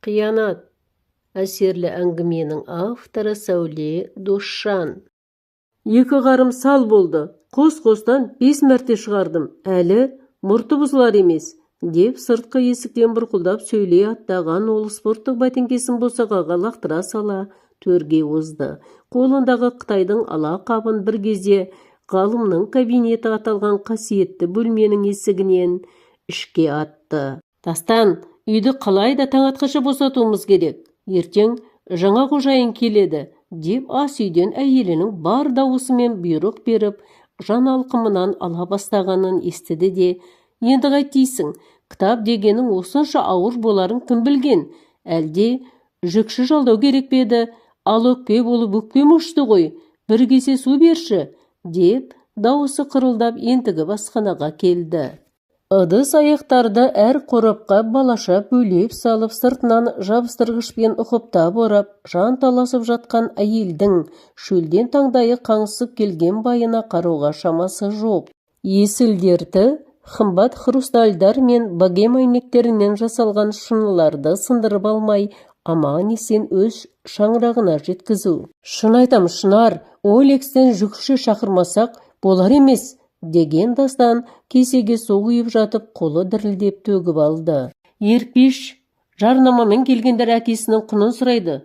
Қиянат. Әсерлі әңгіменің авторы Сәуле Досжан. Екі қарым сал болды. Қос-қостан 5 мәрте шығардым. Әлі мұрты бұзылар емес, деп сыртқы есіктен бұрқылдап сөйлей аттаған ол спорттық бәтеңкесін босағаға лақтыра сала төрге озды. Қолындағы қытайдың ала қабын бір кезде ғалымның кабинеті аталған қасиетті бөлменің есігінен ішке атты. Дастан, үйді қалай да таң атқанша босатуымыз керек. Ертең жаңа қожайын келеді, деп ас үйден әйелінің бар дауысымен бұйрық беріп, жан алқымынан ала бастағанын естіді де, енді қайт дейсің, кітап дегенің осынша ауыр боларын кім білген, әлде жүкші жалдау керек пе еді, ал өкпе болып өкпем ұшты ғой, бір кесе су берші, деп дауысы қырылдап ентігіп асханаға келді. Ыдыс аяқтарды әр қорапқа балаша бөлеп салып, сыртынан жабыстырғышпен ұқыптап орап, жан таласып жатқан әйелдің шөлден таңдайы қаңсып келген байына қарауға шамасы жоқ. Есіл дерті қымбат хрустальдар мен богем әйнектерінен жасалған шыныларды сындырып алмай, аман-есен өз шаңырағына жеткізу. Шын айтам, Шынар, Олекстен жүкші шақырмасақ болар емес, деген Дастан кесеге су құйып жатып, қолы дірілдеп төгіп алды. Еркеш, жарнамамен келгендер әкесінің құнын сұрайды.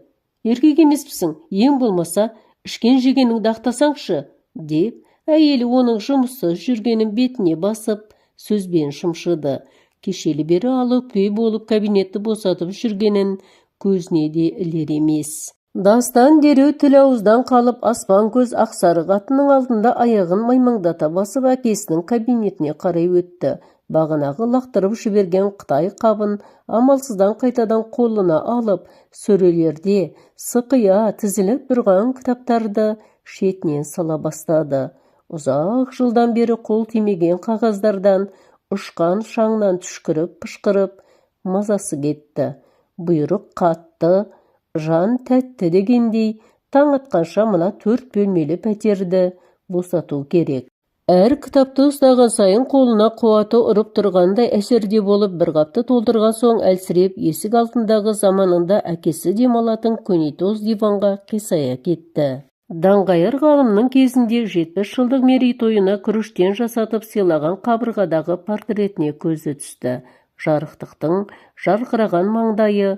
Еркек емеспісің, ең болмаса, ішкен жегеніңді ақтасаңшы, деп әйелі оның жұмыссыз жүргенін бетіне басып, сөзбен шымшыды. Кешелі бері алы өкпе болып кабинетті босатып жүргенін көзіне де ілер емес. Дастан дереу тіл ауыздан қалып, аспан көз ақсары қатынның алдында аяғын маймаңдата басып, әкесінің кабинетіне қарай өтті. Бағанағы лақтырып жіберген қытай қабын амалсыздан қайтадан қолына алып, сөрелерде сықия тізіліп тұрған кітаптарды шетінен сала бастады. Ұзақ жылдан бері қол тимеген қағаздардан ұшқан шаңнан түшкіріп, пышқырып, мазасы кетті. Бұйрық қатты, жан тәтті дегендей, таң атқанша мына 4 бөлмелі пәтерді босату керек. Әр кітапты ұстаған сайын қолына қуаты ұрып тұрғандай әсерде болып, бір қапты толтырған соң әлсіреп есік алдындағы заманында әкесі демалатын көнетоз диванға қисая кетті. Даңғайыр ғалымның кезінде 70 жылдық мерейтойына күріштен жасатып сыйлаған қабырғадағы портретіне көзі түсті. Жарықтықтың жарқыраған маңдайы,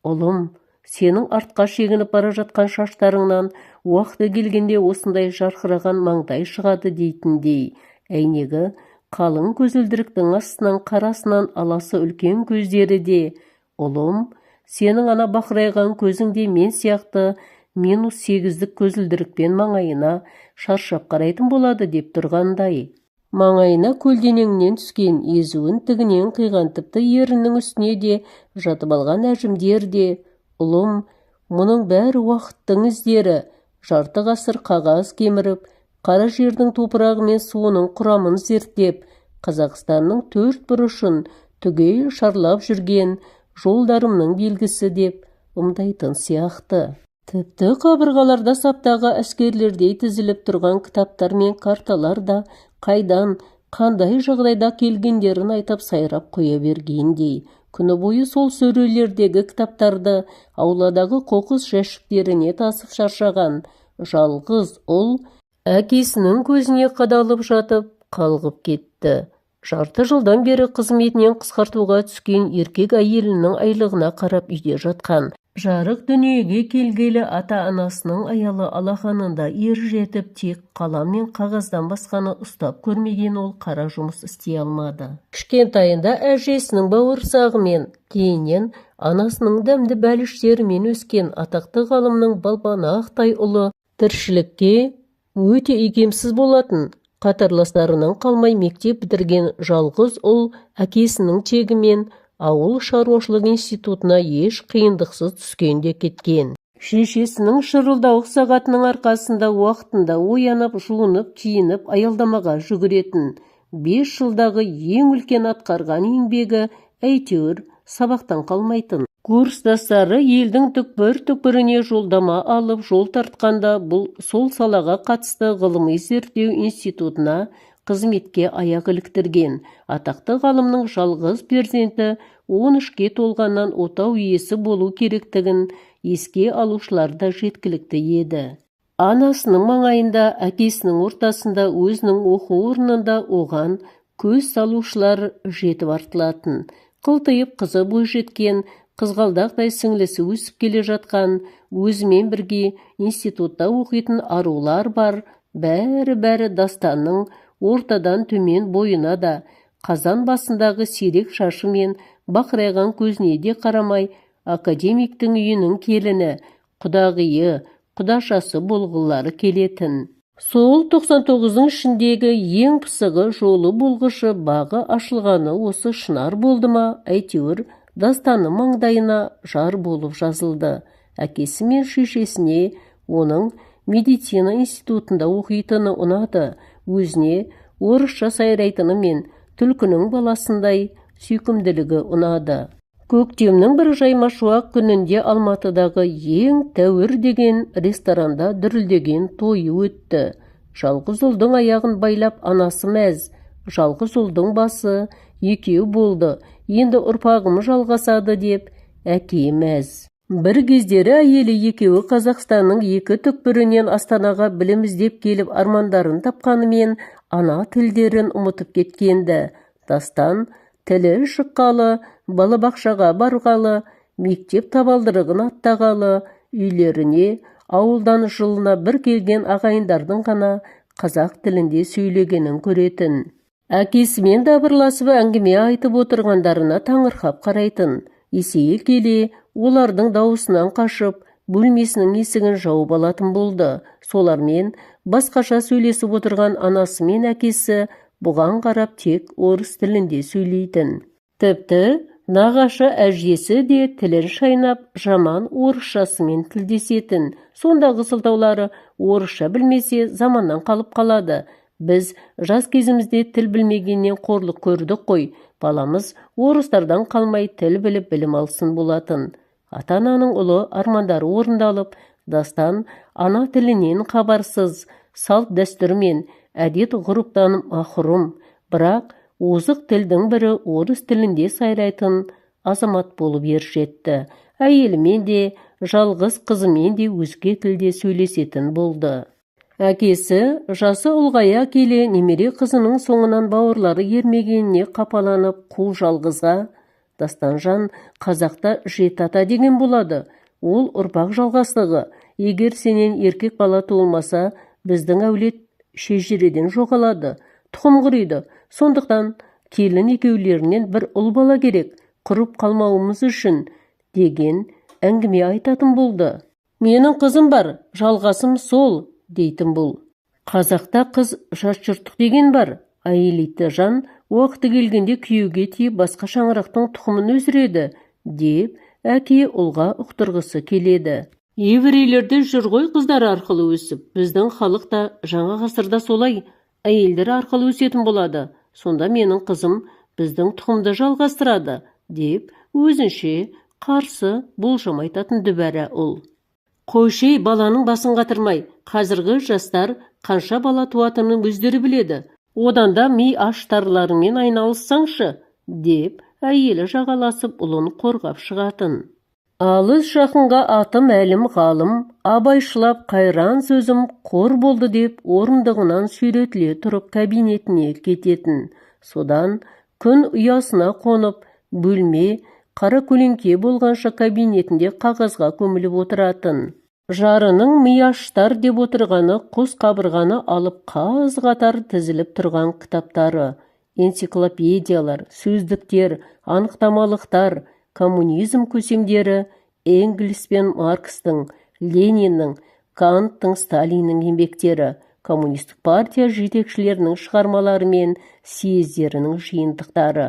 ұлым, сенің артқа шегініп бара жатқан шаштарыңнан уақыты келгенде осындай жарқыраған маңдай шығады дейтіндей, әйнегі қалың көзілдіріктің астынан қарасынан аласы үлкен көздері де, ұлым, сенің ана бақырайған көзің де мен сияқты -8-дік көзілдірікпен маңайына шаршап қарайтын болады деп тұрғандай. Маңайына көлденеңнен түскен, езуін тігінен қиған, тіпті еріннің үстіне де жатып алған әжімдер де, ұлым, мұның бәрі уақыттың іздері, жарты ғасыр қағаз кеміріп, қара жердің топырағы мен суының құрамын зерттеп, Қазақстанның 4 бұрышын түгел шарлап жүрген жолдарымның белгісі деп ымдайтын сияқты. Тіпті қабырғаларда саптағы әскерлердей тізіліп тұрған кітаптар мен карталар да қайдан, қандай жағдайда келгендерін айтып сайрап қоя бергендей. Күні бойы сол сөрелердегі кітаптарды ауладағы қоқыс жәшіктеріне тасып шаршаған жалғыз ұл әкесінің көзіне қадалып жатып қалғып кетті. Жарты жылдан бері қызметінен қысқартуға түскен еркек әйелінің айлығына қарап үйде жатқан. Жарық дүниеге келгелі ата-анасының аялы алақанында ер жетіп, тек қалам мен қағаздан басқаны ұстап көрмеген ол қара жұмыс істей алмады. Кішкентайында әжесінің бауырсағымен, кейіннен анасының дәмді бәліштерімен өскен атақты ғалымның балбанақтай ұлы тіршілікке өте икемсіз болатын. Қатарластарынан қалмай мектеп бітірген жалғыз ұл әкесінің тегімен ауыл шаруашылық институтына еш қиындықсыз түскен де кеткен. Шешесінің шырылдауық сағатының арқасында уақытында оянып, жуынып, киініп, аялдамаға жүгіретін. 5 жылдағы ең үлкен атқарған еңбегі әйтеуір сабақтан қалмайтын. Курстастары елдің түкпір-түкпіріне жолдама алып жол тартқанда, бұл сол салаға қатысты ғылыми зерттеу институтына Қызметке аяқ іліктірген. Атақты ғалымның жалғыз перзенті 13-ке толғаннан отау иесі болу керектігін еске алушылар да жеткілікті еді. Анасының маңайында, әкесінің ортасында, өзінің оқу орнында оған көз салушылар жетіп артылатын. Қылтиып қызы бойжеткен, қызғалдақтай сіңлісі өсіп келе жатқан, өзімен бірге институтта оқитын арулар бар. Бәрі-бәрі Дастанның ортадан төмен бойына да, қазан басындағы сирек шашы мен бақырайған көзіне де қарамай, академиктің үйінің келіні, құдағиы, құдашасы болғылары келетін. Сол 99-ың ішіндегі ең пысығы, жолы болғышы, бағы ашылғаны осы Шынар болды ма, әйтеуір Дастанның маңдайына жар болып жазылды. Әкесі мен шешесіне оның медицина институтында оқитыны ұнады. Өзіне орысша сайрайтыны мен түлкінің баласындай сүйкімділігі ұнады. Көктемнің бір жаймашуақ күнінде Алматыдағы ең тәуір деген ресторанда дүрілдеген тойы өтті. Жалғыз ұлдың аяғын байлап, анасы мәз. Жалғыз ұлдың басы екеу болды, енді ұрпағым жалғасады деп әке мәз. Бір кездері әйелі екеуі Қазақстанның екі түкпірінен Астанаға білім іздеп келіп, армандарын тапқанымен, ана тілдерін ұмытып кеткенді. Дастан тілі шыққалы, балабақшаға барғалы, мектеп табалдырығын аттағалы үйлеріне ауылдан жылына бір келген ағайындардың ғана қазақ тілінде сөйлегенін көретін. Әкесімен дабырласып әңгіме айтып отырғандарына таңырқап қарайтын. Есейе келе олардың дауысынан қашып, бөлмесінің есігін жауып алатын болды. Солармен басқаша сөйлесіп отырған анасы мен әкесі бұған қарап тек орыс тілінде сөйлейтін. Тіпті нағашы әжесі де тілін шайнап, жаман орысшасымен тілдесетін. Сондағы сылтаулары: орысша білмесе, заманнан қалып қалады. Біз жас кезімізде тіл білмегеннен қорлық көрдік қой, баламыз орыстардан қалмай тіл біліп, білім алсын болатын. Ата-ананың ұлы армандары орындалып, Дастан ана тілінен хабарсыз, салт дәстүр мен әдет ғұрыптан махрұм, бірақ озық тілдің бірі орыс тілінде сайрайтын азамат болып ержетті. Әйелімен де, жалғыз қызымен де өзге тілде сөйлесетін болды. Әкесі жасы ұлғая келе немере қызының соңынан бауырлары ермегеніне қапаланып, қу жалғызға: «Дастанжан, қазақта жеті ата деген болады, ол ұрпақ жалғастығы. Егер сенен еркек бала туылмаса, біздің әулет шежіреден жоғалады, тұқым құриды. Сондықтан келін екеулерінен бір ұл бала керек, құрып қалмауымыз үшін», – деген әңгіме айтатын болды. «Менің қызым бар, жалғасым сол», – дейтін бұл. «Қазақта қыз жат жұрттық деген бар. Әйел жан уақыты келгенде күйеуге тиіп, басқа шаңырақтың тұқымын өсіреді», – деп әке ұлға ұқтырғысы келеді. «Еврейлерде жүр ғой қыздар арқылы өсіп, біздің халық та жаңа ғасырда солай әйелдер арқылы өсетін болады. Сонда менің қызым біздің тұқымды жалғастырады», – деп өзінше қарсы болжам айтатын дүбәрә ұл. «Қойшы, ей, баланың басын қатырмай, қазіргі жастар қанша бала туатынын өздері біледі. Одан да ми аштарларыңмен айналыссаңшы», – деп әйелі жағаласып ұлын қорғап шығатын. Алыс жақынға аты мәлім ғалым абайшылап, қайран сөзім қор болды деп, орындығынан сүйретіле тұрып кабинетіне кететін. Содан күн ұясына қонып, бөлме қара көлеңке болғанша кабинетінде қағазға көміліп отыратын. Жарының мияштар деп отырғаны қос қабырғаны алып қаз қатар тізіліп тұрған кітаптары: энциклопедиялар, сөздіктер, анықтамалықтар, коммунизм көсемдері Энгельс пен Маркстің, Лениннің, Канттың, Сталиннің еңбектері, коммунистік партия жетекшілерінің шығармалары мен съездерінің жиынтықтары,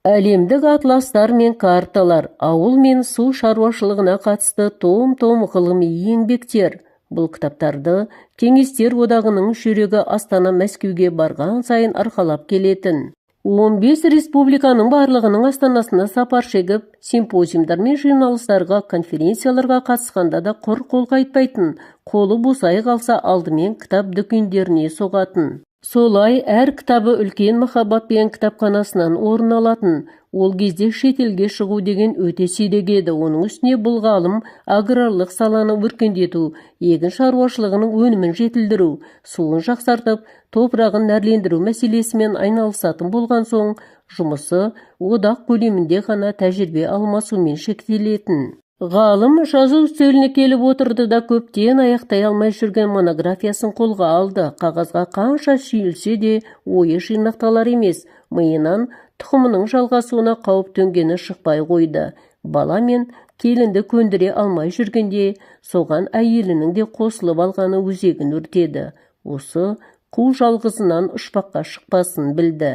әлемдік атластар мен карталар, ауыл мен су шаруашылығына қатысты том-том ғылыми еңбектер. Бұл кітаптарды Кеңестер Одағының жүрегі Астана Мәскеуге барған сайын арқалап келетін. 15 республиканың барлығының астанасына сапар шегіп, симпозиумдар мен жиналыстарға, конференцияларға қатысқанда да құр қол қайтпайтын. Қолы босай қалса, алдымен кітап дүкендеріне соғатын. Солай әр кітабы үлкен махаббатпен кітапханасынан орын алатын. Ол кезде шетелге шығу деген өте сирек еді. Оның үстіне бұл ғалым аграрлық саланы өркендету, егін шаруашылығының өнімін жетілдіру, суын жақсартып, топырағын нәрлендіру мәселесімен айналысатын болған соң, жұмысы одақ көлемінде ғана тәжірибе алмасумен шектелетін. Ғалым жазу үстеліне келіп отырды да көптен аяқтай алмай жүрген монографиясын қолға алды. Қағазға қанша шүйілсе де ойы жинақталар емес, миынан тұқымының жалғасуына қауіп төнгені шықпай қойды. Бала мен келінді көндіре алмай жүргенде, соған әйелінің де қосылып алғаны өзегін өртеді. Осы қу жалғызынан ұшпаққа шықпасын білді.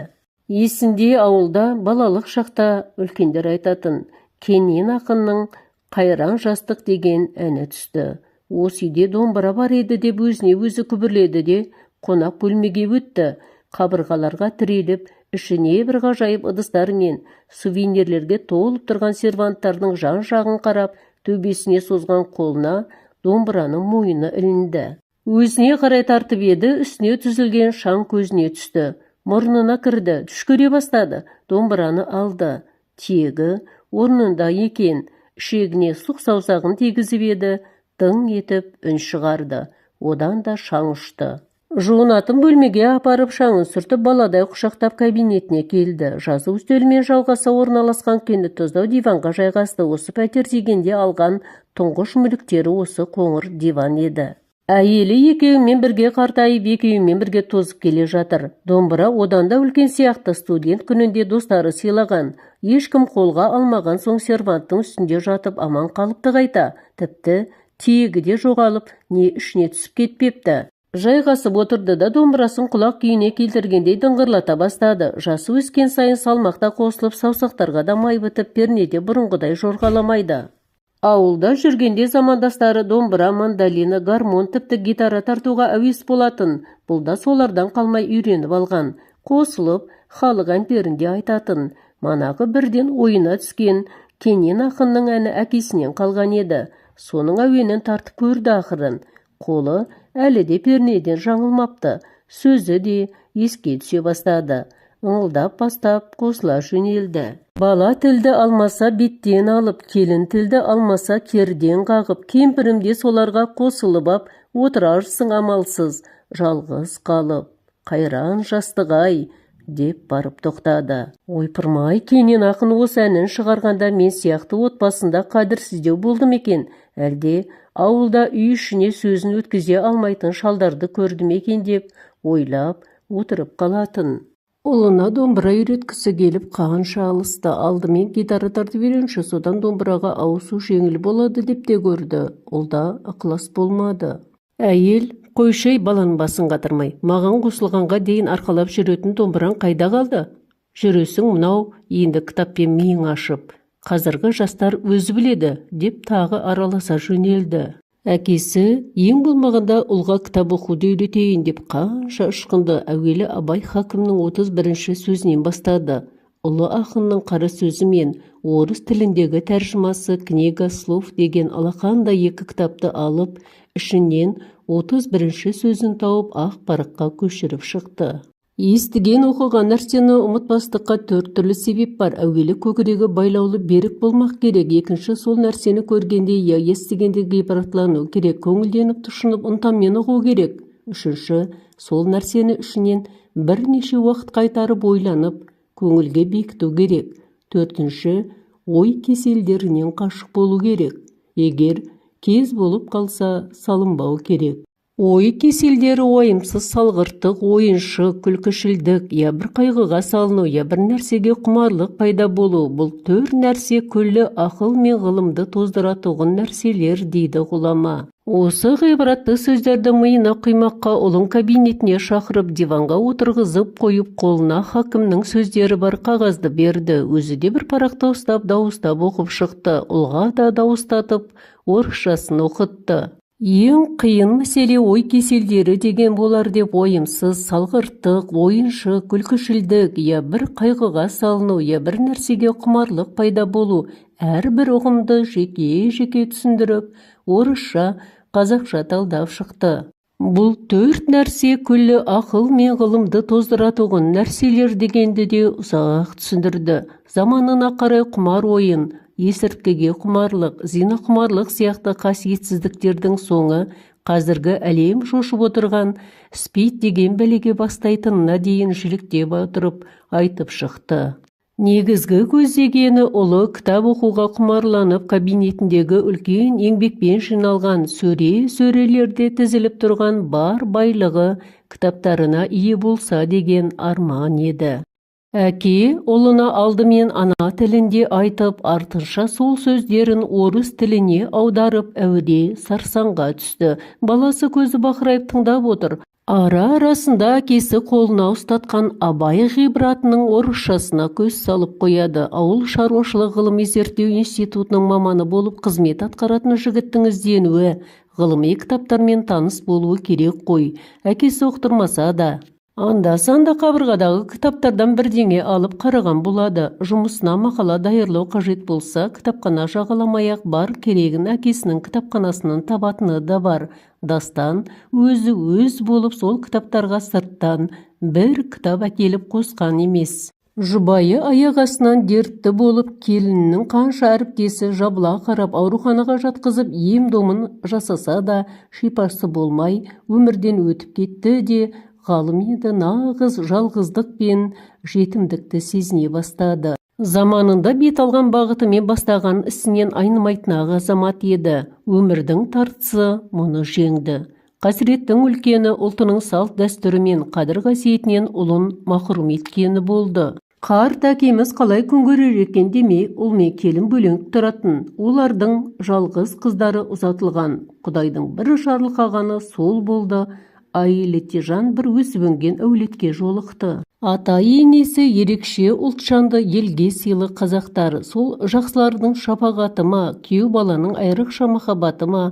Есінде ауылда балалық шақта үлкендер айтатын Кенен ақынның «Қайран жастық» деген әні түсті. Осы үйде домбыра бар еді деп өзіне өзі күбірледі де қонақ бөлмеге өтті. Қабырғаларға тіреліп, ішіне бір ғажайып ыдыстар мен сувенирлерге толып тұрған серванттардың жан-жағын қарап, төбесіне созған қолына домбыраның мойыны ілінді. Өзіне қарай тартып еді, үстіне түзілген шаң көзіне түсті. Мұрнына кірді, түшкіре бастады. Домбыраны алды. Тиегі орнында екен. Ішегіне сұқ саусағын тигізіп еді, дың етіп үн шығарды. Одан да шаң ұшты. Жуынатын бөлмеге апарып шаңын сүртіп, баладай құшақтап кабинетіне келді. Жазу үстелімен жалғаса орналасқан кенді тұздау диванға жайғасты. Осы пәтер дегенде алған тұңғыш мүліктері осы қоңыр диван еді. Әйелі екеуімен бірге қартайып, екеуімен бірге тозып келе жатыр. Домбыра одан да үлкен сияқты, студент күнінде достары сыйлаған. Ешкім қолға алмаған соң серванттың үстінде жатып аман қалыпты қайта. Тіпті тиегі де жоғалып, не ішіне түсіп кетпепті. Жайғасып отырды да домбырасын құлақ күйіне келтіргендей дыңғырлата бастады. Жасы өскен сайын салмақта қосылып, саусақтарға да май бітіп, пернеде бұрынғыдай жорғаламайды. Ауылда жүргенде замандастары домбыра, мандолина, гармон, тіпті гитара тартуға әуес болатын. Бұл да солардан қалмай үйреніп алған. Қосылып, халық әндерін де айтатын. Манағы бірден ойына түскен Кенен ақынның әні әкесінен қалған еді. Соның әуенін тартып көрді ақырын. Қолы әлі де пернеден жаңылмапты. Сөзі де еске түсе бастады. Ыңылдап бастап қосыла жөнелді. Бала тілді алмаса беттен алып, келін тілді алмаса керден қағып, кемпірім де соларға қосылып ап, отырарсың амалсыз, жалғыз қалып. Қайран жастық-ай, деп барып тоқтады. Ойпырмай, Кенен ақын осы әнін шығарғанда мен сияқты отбасында қадірсіздеу болдым екен, әлде ауылда үй ішіне сөзін өткізе алмайтын шалдарды көрдім екен деп ойлап отырып қалатын. Ұлына домбыра үйреткісі келіп қанша алысты. Алдымен гитара тартып үйренші, содан домбыраға ауысу жеңіл болады деп те көрді. Ұлда ықылас болмады. Әйел, қойшы баланың басын қатырмай, маған қосылғанға дейін арқалап жүретін домбыраң қайда қалды? Жүресің мынау енді кітаппен миың ашып. Қазіргі жастар өзі біледі, деп тағы араласа жөнелді. Әкесі ең болмағанда ұлға кітап оқуды үйретейін деп қанша ышқынды. Әуелі Абай хакімнің 31-ші сөзінен бастады. Ұлы ақынның қара сөзі мен орыс тіліндегі тәржімасы «Книга слов» деген алақандай екі кітапты алып, ішінен 31-ші сөзін тауып ақ параққа көшіріп шықты. Естіген оқыған нәрсені ұмытпастыққа төрт түрлі себеп бар. Әуелі көкірегі байлаулы берік болмақ керек. Екінші, сол нәрсені көргенде я естігенде ғибратлану керек. Көңілденіп, тұшынып, ынтамен ұғу керек. Үшінші, сол нәрсені ішінен бірнеше уақыт қайтарып ойланып, көңілге бекіту керек. Төртінші, ой кеселдерінен қашық болу керек. Егер кез болып қалса, салынбау керек. Ой кеселдері уайымсыз салғырттық, ойыншы, күлкішілдік, я бір қайғыға салыну, я бір нәрсеге құмарлық пайда болу. Бұл төрт нәрсе күллі ақыл мен ғылымды тоздыратұғын нәрселер, дейді ғұлама. Осы ғибратты сөздерді миына құймаққа ұлын кабинетіне шақырып, диванға отырғызып қойып, қолына хакімнің сөздері бар қағазды берді. Өзі де бір парақты ұстап, дауыстап оқып шықты. Ұлға да дауыстатып, орысшасын оқытты. Ең қиын мәселе ой кеселдері деген болар деп ойымсыз, салғырттық, ойыншы, күлкішілдік, я бір қайғыға салыну, я бір нәрсеге құмарлық пайда болу, әрбір ұғымды жеке-жеке түсіндіріп, орысша, қазақша талдап шықты. Бұл төрт нәрсе күллі ақыл мен ғылымды тоздыратұғын нәрселер дегенді де ұзақ түсіндірді. Заманына қарай құмар ойын, есірткіге құмарлық, зинақұмарлық сияқты қасиетсіздіктердің соңы қазіргі әлем шошып отырған СПИД деген бәлеге бастайтынына дейін жіліктеп отырып айтып шықты. Негізгі көздегені ұлы кітап оқуға құмарланып, кабинетіндегі үлкен еңбекпен жиналған сөре-сөрелерде тізіліп тұрған бар байлығы кітаптарына ие болса деген арман еді. Әке ұлына алдымен ана тілінде айтып, артынша сол сөздерін орыс тіліне аударып әуре сарсаңға түсті. Баласы көзі бақырайып тыңдап отыр. Ара-арасында әкесі қолына ұстатқан Абай ғибратының орысшасына көз салып қояды. Ауыл шаруашылық ғылыми зерттеу институтының маманы болып қызмет атқаратын жігіттің ізденуі, ғылыми кітаптармен таныс болуы керек қой. Әкесі ұқтырмаса да анда-санда қабырғадағы кітаптардан бірдеңе алып қараған болады. Жұмысына мақала даярлау қажет болса, кітапхана жағаламай-ақ бар керегін әкесінің кітапханасынан табатыны да бар. Дастан өзі өз болып сол кітаптарға сырттан бір кітап әкеліп қосқан емес. Жұбайы аяқ астынан дертті болып, келінінің қанша әріптесі жабыла қарап ауруханаға жатқызып ем-домын жасаса да шипасы болмай өмірден өтіп кетті де, ғалым енді нағыз жалғыздық пен жетімдікті сезіне бастады. Заманында бет алған бағытымен бастаған ісінен айнымайтын ақ азамат еді. Өмірдің тартысы мұны жеңді. Қасіреттің үлкені ұлтының салт дәстүрі мен қадір-қасиетінен ұлын махрұм еткені болды. Қарт әкеміз қалай күн көрер екен демей, ұл мен келін бөленіп тұратын. Олардың жалғыз қыздары ұзатылған. Құдайдың бір жарылқағаны сол болды. Аэлитажан бір өсіп-өнген әулетке жолықты. Ата-енесі ерекше ұлтжанды, елге сыйлы қазақтар. Сол жақсылардың шапағаты ма, күйеу баланың айрықша махаббаты ма,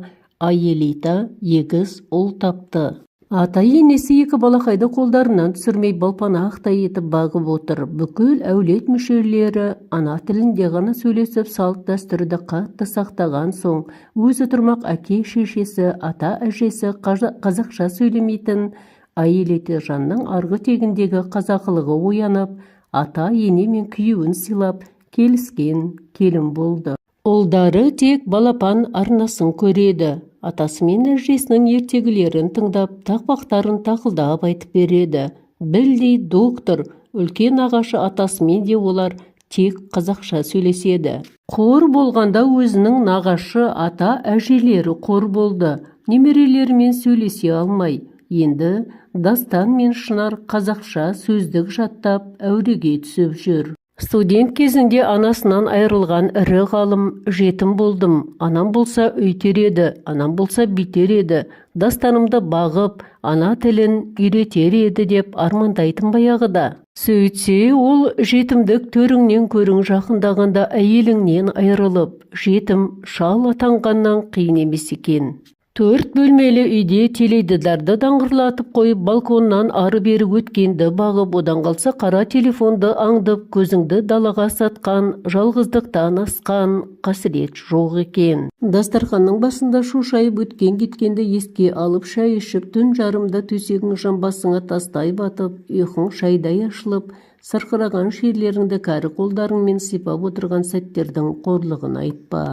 Аэлита егіз ұл тапты. Ата-енесі екі балақайды қолдарынан түсірмей балпанақтай етіп бағып отыр. Бүкіл әулет мүшелері ана тілінде ғана сөйлесіп, салт дәстүрді қатты сақтаған соң, өзі тұрмақ әке-шешесі, ата-әжесі қазақша сөйлемейтін Аэлитажанның арғы тегіндегі қазақылығы оянып, ата-ене мен күйеуін сыйлап, келіскен келін болды. Ұлдары тек балапан арнасын көреді. Атасы мен әжесінің ертегілерін тыңдап, тақпақтарын тақылдап айтып береді. Білдей доктор, үлкен ағашы атасымен де олар тек қазақша сөйлеседі. Қор болғанда өзінің нағашы ата әжелері қор болды. Немерелерімен сөйлесе алмай, енді Дастан мен Шынар қазақша сөздік жаттап әуреге түсіп жүр. Студент кезінде анасынан айырылған ірі ғалым жетім болдым. Анам болса өйтер еді, анам болса бүйтер еді. Дастанымды бағып, ана тілін үйретер еді деп армандайтын баяғыда. Сөйтсе, ол жетімдік төріңнен көрің жақындағанда әйеліңнен айырылып, жетім шал атанғаннан қиын емес екен. Төрт бөлмелі үйде теледидарды даңғырлатып қойып, балконнан ары-бері өткенді бағып, одан қалса қара телефонды аңдып, көзіңді далаға сатқан, жалғыздықтан асқан қасірет жоқ екен. Дастарханның басында шошайып өткен-кеткенді еске алып шай ішіп, түн жарымда төсегің жамбасыңа тастай батып, ұйқың шайдай ашылып, сырқыраған жерлеріңді кәрі қолдарыңмен сипап отырған сәттердің қорлығын айтпа.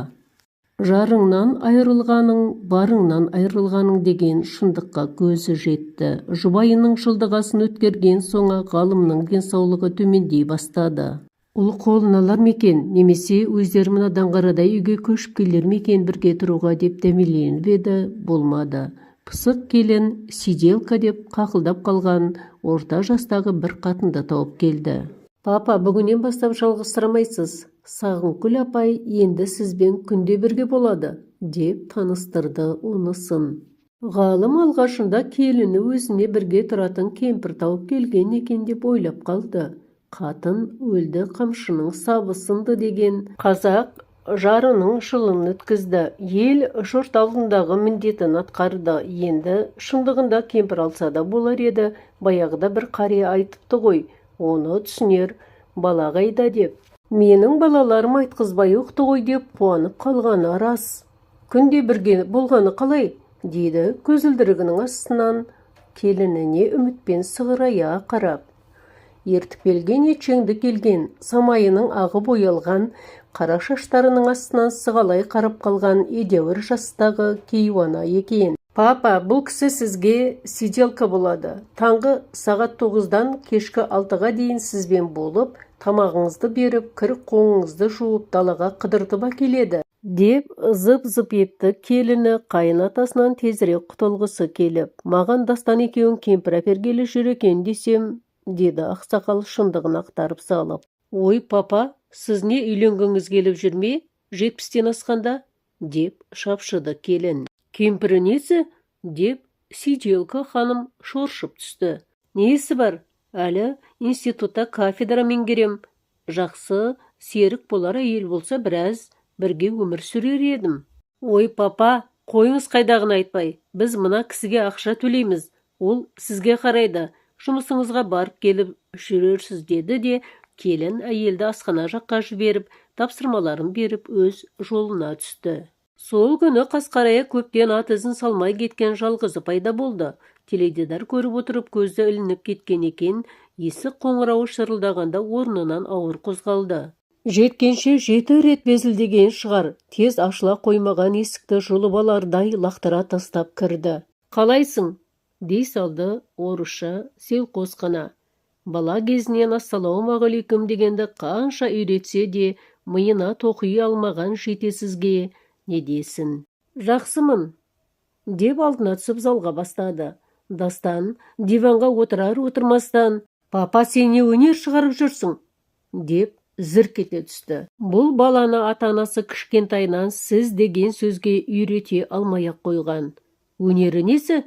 Жарыңнан айырылғаның, барыңнан айырылғаның деген шындыққа көзі жетті. Жұбайының жылдық асын өткерген соң ғалымның денсаулығы төмендей бастады. Ұл қолын алар ма екен, немесе өздері мына даңғарадай үйге көшіп келер ме екен бірге тұруға деп дәмеленіп еді, болмады. Пысық келін сиделка деп қақылдап қалған орта жастағы бір қатынды тауып келді. Папа, бүгіннен бастап жалғызсырамайсыз. Сағынкүл апай енді сізбен күнде бірге болады, деп таныстырды онысын. Ғалым алғашында келіні өзіне бірге тұратын кемпір тауып келген екен деп ойлап қалды. Қатын өлді, қамшының сабы сынды деген қазақ жарының жылын өткізді. Ел жұрт алдындағы міндетін атқарды. Енді шындығында кемпір алса да болар еді. Баяғыда бір қария айтыпты ғой, оны түсінер, бала қайда деп. Менің балаларым айтқызбай ұқты ғой деп қуанып қалғаны рас. Күнде бірге болғаны қалай? Деді көзілдірігінің астынан келініне үмітпен сығырая қарап. Ертіп келген етжеңді келген, самайының ағы боялған қара шаштарының астынан сығалай қарап қалған едәуір жастағы кейуана екен. Папа, бұл кісі сізге сиделка болады. Таңғы сағат 9-дан кешкі 6-ға дейін сізбен болып, тамағыңызды беріп, кір қоңыңызды жуып, далаға қыдыртып әкеледі, деп зып-зып етті келіні қайын атасынан тезірек құтылғысы келіп. Маған Дастан екеуің кемпір әпергелі жүр екен десем, деді ақсақал шындығын ақтарып салып. Ой, папа, сіз не, үйленгіңіз келіп жүр ме 70-тен асқанда? Деп шапшыды келін. Кемпірі несі? Деп сиделка ханым шоршып түсті. Несі бар, әлі институтта кафедра меңгерем. Жақсы серік болар әйел болса, біраз бірге өмір сүрер едім. Ой, папа, қойыңыз қайдағыны айтпай. Біз мына кісіге ақша төлейміз, ол сізге қарайды, жұмысыңызға барып келіп жүрерсіз, деді де келін әйелді асхана жаққа жіберіп, тапсырмаларын беріп, өз жолына түсті. Сол күні қас қарая көптен ат ізін салмай кеткен жалғызы пайда болды. Теледидар көріп отырып көзі ілініп кеткен екен. Есік қоңырауы шырылдағанда орнынан ауыр қозғалды. Жеткенше жеті рет безілдеген шығар, тез ашыла қоймаған есікті жұлып алардай лақтыра тастап кірді. Қалайсың? Дей салды орысша селқос қана. Бала кезінен ассалаумағалейкум дегенді қанша үйретсе де, миына тоқи алмаған жетесізге не десін. Жақсымын, деп алдына түсіп залға бастады. Дастан диванға отырар отырмастан: «Папа, сен не өнер шығарып жүрсің?» – деп зірк ете түсті. Бұл баланы ата-анасы кішкентайынан сіз деген сөзге үйрете алмай-ақ қойған. Өнері несі?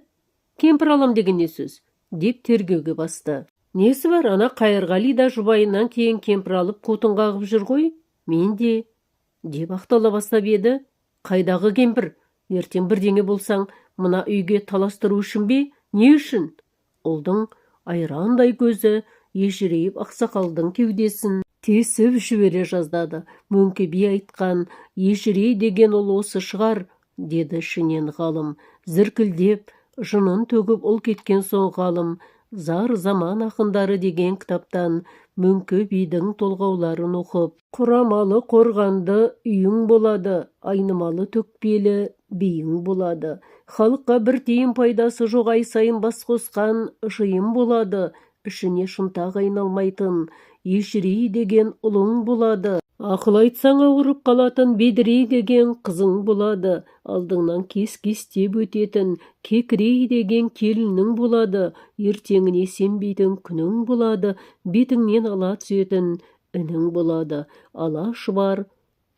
Кемпір алам деген не сөз? Деп тергеуге басты. Несі бар, ана Қайырғали да жұбайынан кейін кемпір алып, қутын қағып жүр ғой. Мен де, деп ақтала бастап еді, қайдағы кемпір? Ертең бірдеңе болсаң, мына үйге таластыру үшін бе, не үшін? Ұлдың айрандай көзі ежірейіп, ақсақалдың кеудесін тесіп жібере жаздады. Мөңке би айтқан ежірей деген ұл осы шығар, деді ішінен Ғалым зіркілдеп. Жынын төгіп ұл кеткен соң Ғалым «Зар заман ақындары» деген кітаптан Мөңке бидің толғауларын оқып: «Құрамалы қорғанды үйің болады, айнымалы төкпелі биің болады, халыққа бір тиын пайдасы жоқ ай сайын бас қосқан жиын болады, ішіне шынтақ айналмайтын Ежірей деген ұлың болады, ақыл айтсаң, ауырып қалатын Бедірей деген қызың болады, алдыңнан кес-кестеп өтетін Кекірей деген келінің болады, ертеңіне сенбейтін күнің болады, бетіңнен ала түсетін інің болады, ала шұбар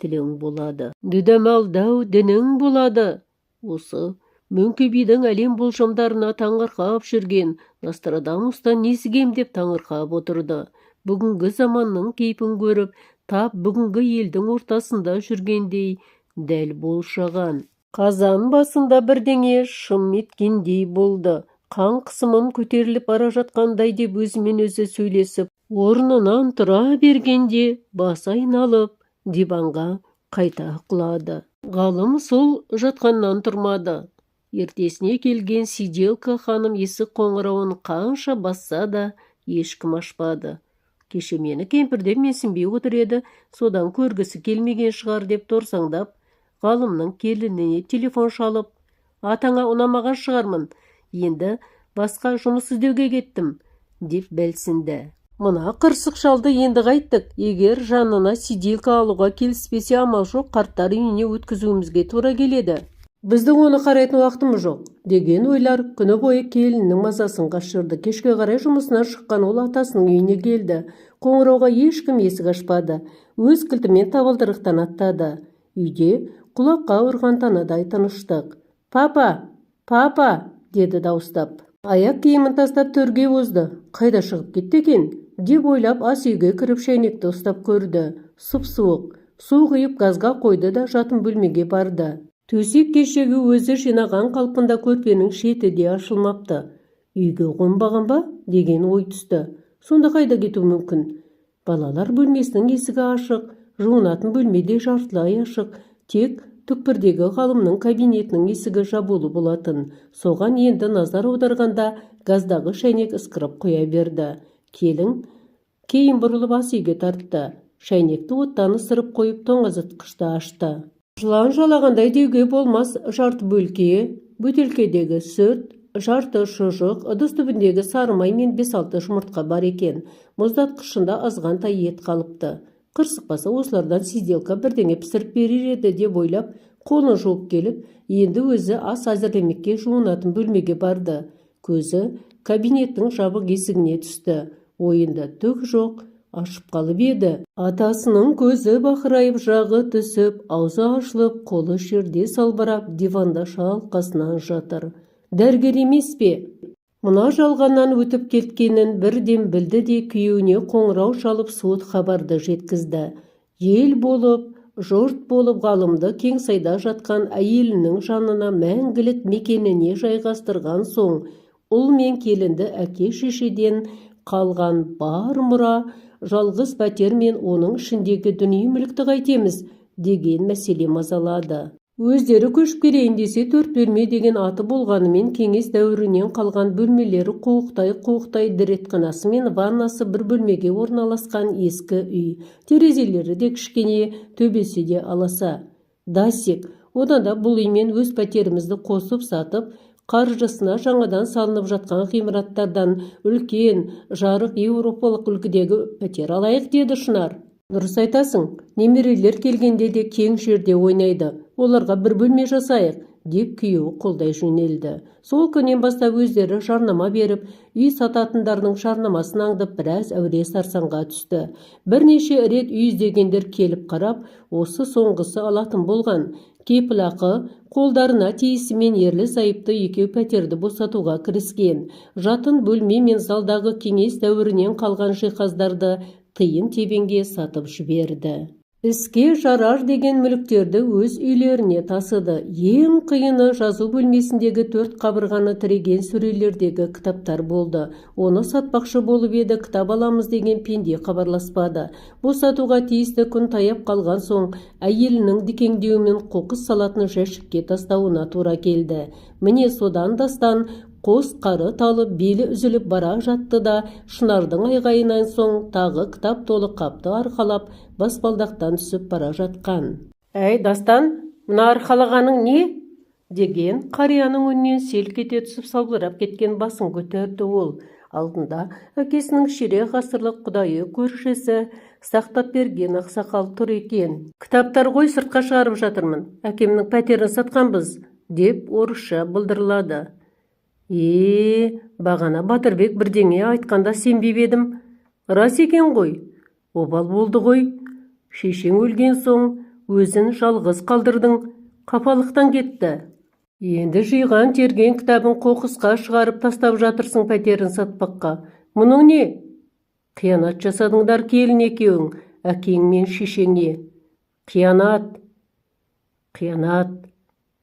тілің болады, дүдәмал дінің болады». Осы Мөңке бидің әлем болжамдарына таңырқап жүрген Нострадамустан несі кем деп таңырқап отырды. Бүгінгі заманның кейпін көріп, тап бүгінгі елдің ортасында жүргендей дәл болжаған. Қазан басында бірдеңе шым еткендей болды. Қан қысымым көтеріліп бара жатқандай, деп өзімен өзі сөйлесіп, орнынан тұра бергенде басы айналып, диванға қайта құлады. Ғалым сол жатқаннан тұрмады. Ертесіне келген сиделка ханым есік қоңырауын қанша басса да, ешкім ашпады. Кеше мені кемпір деп менсінбей отыр еді, содан көргісі келмеген шығар, деп торсаңдап, Ғалымның келініне телефон шалып: «Атаңа ұнамаған шығармын, енді басқа жұмыс іздеуге кеттім», – деп бәлсінді. Мына қырсық шалды енді қайттік? Егер жанына сиделка алуға келіспесе, амал жоқ, қарттар үйіне өткізуімізге тура келеді. Біздің оны қарайтын уақытымыз жоқ, деген ойлар күні бойы келіннің мазасын қашырды. Кешке қарай жұмысынан шыққан ол атасының үйіне келді. Қоңырауға ешкім есік ашпады. Өз кілтімен табалдырықтан аттады. Үйде құлаққа ұрған танадай тыныштық. «Папа, папа!» – деді дауыстап. Аяқ киімін тастап төрге озды. Қайда шығып кетті екен деп ойлап, ас үйге кіріп, шәйнекті ұстап көрді. Сұп суық. Су құйып, газға қойды да, жатын бөлмеге барды. Төсек кешегі өзі жинаған қалпында, көрпенің шеті де ашылмапты. Үйге қонбаған ба деген ой түсті. Сонда қайда кетуі мүмкін? Балалар бөлмесінің есігі ашық, жуынатын бөлме де жартылай ашық, тек Түкпірдегі Ғалымның кабинетінің есігі жабулы болатын. Соған енді назар аударғанда газдағы шәйнек ысқырып қоя берді. Келін кейін бұрылып, ас үйге тартты. Шәйнекті оттан ысырып қойып, тоңазытқышты ашты. Жылан жалағандай деуге болмас, жарты бөлке бөтелкедегі сүт, жарты шұжық, ыдыс түбіндегі сары май мен бес-алты жұмыртқа бар екен. Мұздатқышында азғантай ет қалыпты. Қырсықпаса, осылардан сиделка бірдеңе пісіріп берер еді деп ойлап, қолын жуып келіп, енді өзі ас әзірлемекке жуынатын бөлмеге барды. Көзі кабинеттің жабық есігіне түсті. Ойында түк жоқ, ашып қалып еді. Атасының көзі бақырайып, жағы түсіп, аузы ашылып, қолы жерде салбырап, диванда шалқасынан жатыр. Дәрігер емес пе? Мына жалғаннан өтіп кеткенін бірден білді де, күйеуіне қоңырау шалып, суыт хабарды жеткізді. Ел болып, жұрт болып Ғалымды кеңсайда жатқан әйелінің жанына, мәңгілік мекеніне жайғастырған соң, ұл мен келінді әке-шешеден қалған бар мұра, жалғыз пәтер мен оның ішіндегі дүние-мүлікті қайтеміз деген мәселе мазалады. Өздері көшіп келейін десе, төрт бөлме деген аты болғанымен, кеңес дәуірінен қалған, бөлмелері қуықтай-қуықтай, дәретханасы мен ваннасы бір бөлмеге орналасқан ескі үй. Терезелері де кішкене, төбесі де аласа. Дасик, одан да бұл үймен өз пәтерімізді қосып сатып, қаржысына жаңадан салынып жатқан ғимараттардан үлкен, жарық, еуропалық үлгідегі пәтер алайық, деді Шынар. Дұрыс айтасың, немерелер келгенде де кең жерде ойнайды, оларға бір бөлме жасайық, деп күйеуі қолдай жөнелді. Сол күннен бастап өздері жарнама беріп, үй сататындардың жарнамасын аңдып, біраз әуре сарсаңға түсті. Бірнеше рет үй іздегендер келіп қарап, осы соңғысы алатын болған. Кепілақы қолдарына тиісімен ерлі зайыпты екеу пәтерді босатуға кіріскен. Жатын бөлме мен залдағы кеңес дәуірінен қалған жиһаздарды тиын-тебенге сатып жіберді. Іске жарар деген мүліктерді өз үйлеріне тасыды. Ең қиыны жазу бөлмесіндегі төрт қабырғаны тіреген сөрелердегі кітаптар болды. Оны сатпақшы болып еді, кітап аламыз деген пенде хабарласпады. Босатуға тиісті күн таяп қалған соң, әйелінің дікеңдеуімен қоқыс салатын жәшікке тастауына тура келді. Міне, содан Дастан қос қары талып, белі үзіліп бара жатты да, Шынардың айғайынан соң тағы кітап толы қапты арқалап, баспалдақтан түсіп бара жатқан. «Әй, Дастан, мына арқалағаның не?» деген қарияның үнінен селк ете түсіп, салбырап кеткен басын көтерді ол. Алдында әкесінің ширек ғасырлық құдайы көршісі Сақтапберген ақсақал тұр екен. «Кітаптар ғой, сыртқа шығарып жатырмын. Әкемнің пәтерін сатқанбыз», – деп орысша былдырлады. Е, бағана Батырбек бірдеңе айтқанда сенбеп едім, рас екен ғой. Обал болды ғой. Шешең өлген соң өзін жалғыз қалдырдың, қапалықтан кетті. Енді жиған терген кітабын қоқысқа шығарып тастап жатырсың пәтерін сатпаққа. Мұның не? Қиянат жасадыңдар, келін екеуің, әкең мен шешеңе. Қиянат, қиянат,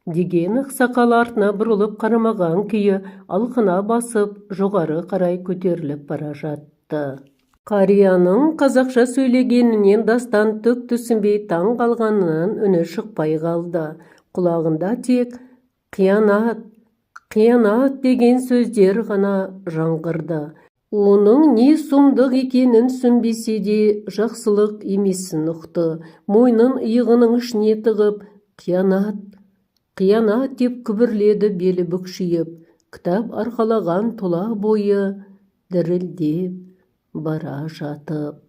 деген ақсақал артына бұрылып қарамаған күйі алқына басып, жоғары қарай көтеріліп бара жатты. Қарияның қазақша сөйлегенінен Дастан түк түсінбей, таң қалғанынан үні шықпай қалды. Құлағында тек «қиянат, қиянат» деген сөздер ғана жаңғырды. Оның не сұмдық екенін түсінбесе де, жақсылық емесін ұқты. Мойнын иығының ішіне тығып, «қиянат, қиянат» деп күбірледі белі бүкшиіп, кітап арқалаған тұла бойы дірілдеп бара жатып.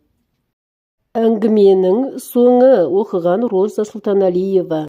Әңгіменің соңы. Оқыған Роза Сұлтаналиева.